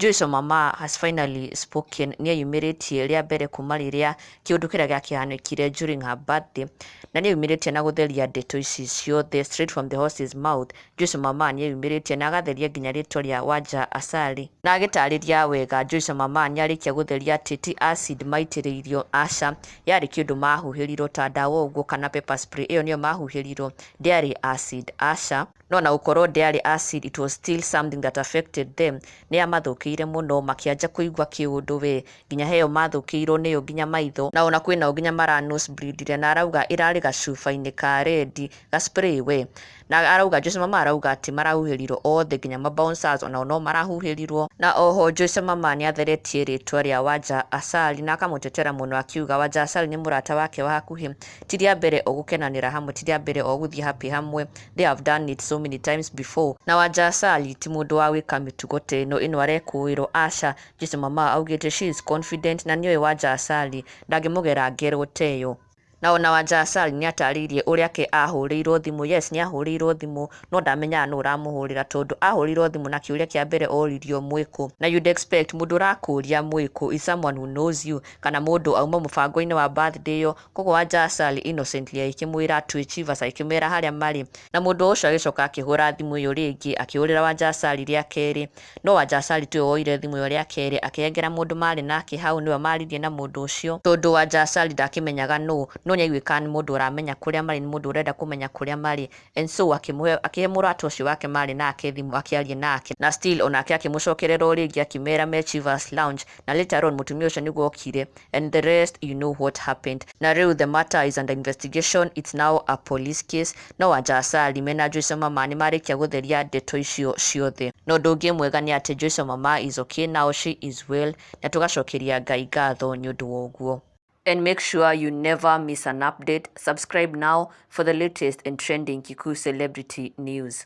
Joyce Omama has finally spoken. Nĩ eyumĩrĩtie rĩa mbere kuma rĩrĩa kĩũndũ kĩrĩa gĩakĩhanĩkire during her birthday, na nĩ eyumĩrĩtie na gũtheria ndeto ici ciothe straight from the horse's mouth. Joyce Omama nĩ eyumĩrĩtie na agatheria nginya rĩtwa rĩa Wanja Asali na agĩtarĩria wega. Joyce Omama nĩ arĩkia gũtheria atĩ ti acid maitĩrĩirio, aca, yarĩ kĩndũ mahuhĩrirwo ta ndawa ũguo kana pepper spray, ĩyo nĩyo mahuhĩrirwo, ndĩarĩ acid, aca. No na gũkorwo ndĩarĩ acid, it was still something that affected them. Nĩ yamathũkĩire mũno, makĩanja kũigua kĩũndũ we, nginya heo mathũkĩirwo nĩyo nginya maitho, na ona kwĩnao nginya mara nose bleedire. Na arauga ĩrarĩ gacuba-inĩ ka red ga spray we, na arauga, Joyce Mama arauga atĩ marahuhĩrirwo othe, nginya ma bouncers onao no marahuhĩrirwo. Na oho Joyce Mama nĩ atheretie rĩtwa rĩa Wanja Asali na akamũtetera mũno, akiuga Wanja Asali nĩ mũrata wake wa hakuhĩ, ti rĩa mbere o gũkenanĩra hamwe, ti rĩa mbere o gũthiĩ happy hamwe. They have done it so many times before, na Wanja Asali ti mũndũ wa gwĩka mĩtugo ta ĩno ĩno arekũĩrwo, aca. Joyce Mama augĩte she is confident na nĩoĩ Wanja Asali ndangĩmũgera ngero ta ĩyo. Na ona Wanja Asali nĩ atarĩirie ũrĩa ke ahũrĩirwo thimũ. Yes, nĩ ahũrĩirwo thimũ, no ndamenyaga nũ ũramũhũrĩra, tondũ ahũrĩirwo thimũ na kĩũria kĩa mbere oririo, "Mwĩkũ?" Na you'd expect mũndũ ũrakũria "Mwĩkũ" is someone who knows you, kana mũndũ auma mũbango-inĩ wa birthday ĩyo. Koguo Wanja Asali innocently agĩkĩmwĩra twĩ Chivas, agĩkĩmera harĩa marĩ, na mũndũ ũcio agĩcoka akĩhũra thimũ ĩyo rĩngĩ, akĩhũrĩra Wanja Asali rĩa kerĩ, no Wanja Asali tiwe woire thimũ ĩyo rĩa kerĩ, akĩhengera mũndũ marĩ nake hau, nĩwe maririe na mũndũ ũcio, tondũ Wanja Asali ndakĩmenyaga nũ, no nĩ aiguĩkaga nĩ mũndũ ũramenya kũrĩa marĩ, nĩ mũndũ ũrenda kũmenya kũrĩa marĩ. And so akĩmũhe, akĩhe mũrata ũcio wake marĩ nake thimũ akĩarie nake, na still onake akĩmũcokerera o rĩngĩ, akĩmera me Chivas Lounge. Na later on mũtumia ũcio nĩguo okire, and the rest, you know what happened. Na rĩu the matter is under investigation, it's now a police case. No Wanja Asali mena Joyce Mama nĩ marĩkia gũtheria ndeto icio ciothe. Na ũndũ ũngĩ mwega nĩ atĩ Joyce Mama is okay now, she is well, na tũgacokeria Ngai ngatho nĩ ũndũ wa ũguo. And make sure you never miss an update. Subscribe now for the latest and trending Kikuyu celebrity news.